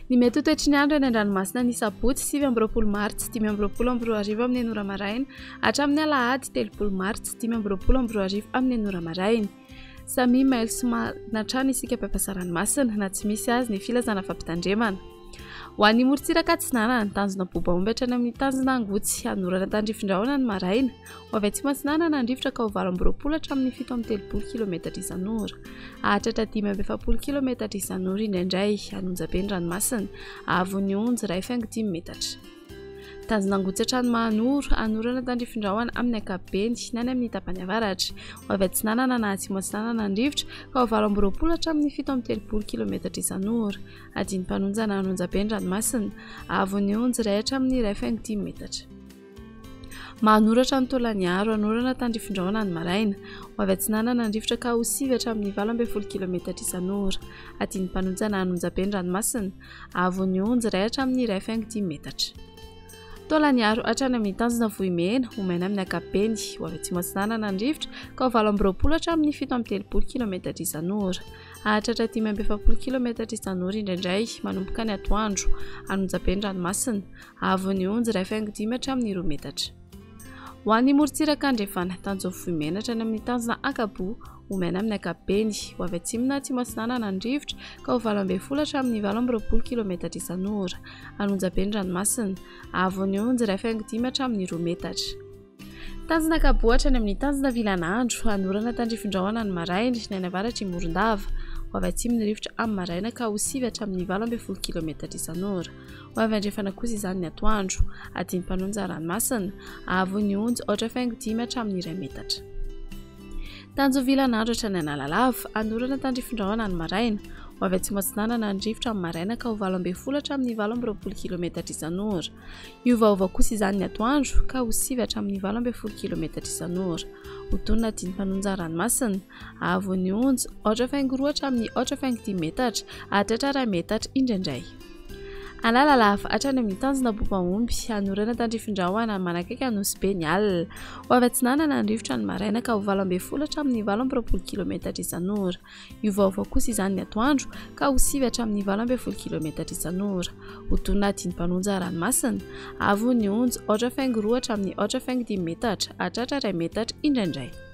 Ny mety ho toetry ny andro any an-dranomasina ny sabotsy 29 martsa 2025 amin'ny enina ora maraina hatramin'ny alahady 30 martsa 2025 amin'ny enina ora maraina. Samia mailo sy malina hatrany isika mpampiasa ranomasina na tsy misy azy ny filazana fampitandremana. Ho an'ny morontsiraka atsinanana, tanjona Bobaomby hatrany amin'ny tanjona Angotsy, hanorana tandrifindrahona ny maraina. Ho avy atsimo atsinanana ny rivotra ka ho 28 hatramin'ny 37 kilometatra isan'ora. Hahatratra 45 kilometatra isan'ora indraindray, hanonja be ny ranomasina. Hahavon'ny onjy 1,5 metatra. Tanjona Angotsy hatrany Mahanoro, hanorana tandrifindrahona amin'ny ankapobeny, na any amin'ny tapany avaratra. Ho avy atsinanana na atsimo atsinanana ny rivotra ka ho 28 hatramin'ny 37 kilometatra isan'ora. Adin'ny-mpanonja na hanonja-be ny ranomasina. Haavon'ny onjy iray hatramin'ny 1,5 metatra. Mahanoratra ny Taolagnaro, hanorana tandrifindrahona ny maraina. Ho avy atsinanana ny rivotra ka ho 9 hatramin'ny 18 kilometatra isan'ora. Adin'ny-mpanonja na hanonja-be ny ranomasina. Haavon'ny onjy iray hatramin'ny 1,5 metatra. Taolagnaro hatrany amin'ny tanjona Vohimena, ho maina amin'ny ankapobeny. Ho avy atsimo atsinanana ny rivotra ka ho 28 hatramin'ny 37 kilometatra isan'ora. Hahatratra 45 kilometatra isan'ora indraindray manomboka ny atoandro. Hanonja-be ny ranomasina. Haavon'ny onjy 1,5 hatramin'ny 2 metatra. Ho an'ny morontsiraka andrefana, tanjona Vohimena hatrany amin'ny tanjona Ankaboa, ho maina amin'ny ankapobeny. Ho avy atsimo na atsimo atsinanana ny rivotra ka ho 18 hatramin'ny 28 kilometatra isan'ora. Hanonja-be ny ranomasina. Haavon'ny onjy 1,5 hatramin'ny 2 metatra. Tanjona Ankaboa hatrany amin'ny tanjona Vilanandro, hanorana tandrifindrahona ny maraina, ny any avaratr'i Morondava. Ho avy atsimo ny rivotra amin'ny maraina ka ho 9 hatramin'ny 18 kilometatra isan'ora. Ho avy andrefana kosa izany ny atoandro. Adim-panonja ranomasina. Haavon'ny onjy 4,5 hatramin'ny 1 metatra. Tanjona Vilanandro hatrany Analalava, hanorana tandrifindrahona ny maraina. Ho avy atsimo atsinanana ny rivotra amin'ny maraina ka ho 18 hatramin'ny 28 kilometatra isan'ora. Hiovaova kosa izany ny atoandro ka ho 9 hatramin'ny 18 kilometatra isan'ora. Ho tonina adin'ny-mpanonja ranomasina. Haavon'ny onjy 4,2 hatramin'ny 4,5 metatra, hahatratra 1 metatra indraindray. Analalava hatrany amin'ny tanjona Bobaomby, hanorana tandrifindrahona manakaiky Anosibe ny alina. Ho avy atsinanana ny rivotra ny maraina ka ho 18 hatramin'ny 28 kilometatra isan'ora. Hiovaova kosa izany ny atoandro ka ho 9 hatramin'ny 18 kilometatra isan'ora. Ho tonina adin'ny-mpanonja ranomasina. Haavon'ny onjy 4,2 hatramin'ny 4,5 metatra, hahatratra 1 metatra indraindray.